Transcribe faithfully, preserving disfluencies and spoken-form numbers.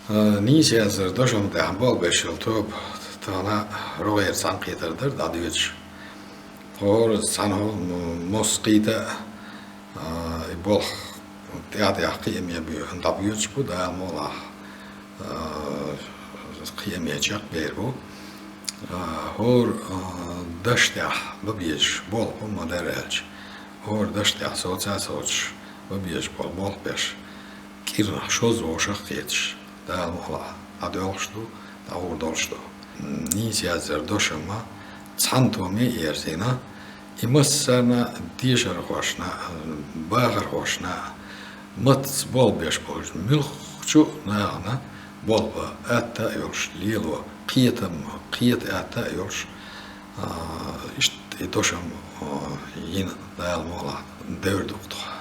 Нийса яздаран дошам тӀехь болх беш йолу тоба тахана рогӀера цхьаьнакхетар дара дӀадоьдуш. ХӀора цхьаьна хӀума мосса кхета а, и болх тӀаьхьа-тӀаьхьа кхиаме бе-, дӀабоьдуш бу, Дала мукъалахь, а, кхиаме чекхбер бу. А, хӀора, а, даш тӀехь бан безаш болх бу, ма-дарра аьлча. ХӀора даш тӀехь соца а соцуш бан безаш болу болх беш, кӀирнах шозза вовшах а кхеташ, Дала мукъалахь, дӀадоьлхуш ду, дӀагӀур долуш ду. Нийса яздаран дошам а цхьана томе а ерзийна, и массарна а, дешархошна а, бахархошна а, мацца болх беш болчу муьлххачу нахана болх бан атта а йолуш, лело кхетам, кхета атта а йолуш, а, иштта и дошам, а, йина Дала мукъалахь девр ду-кх тхо.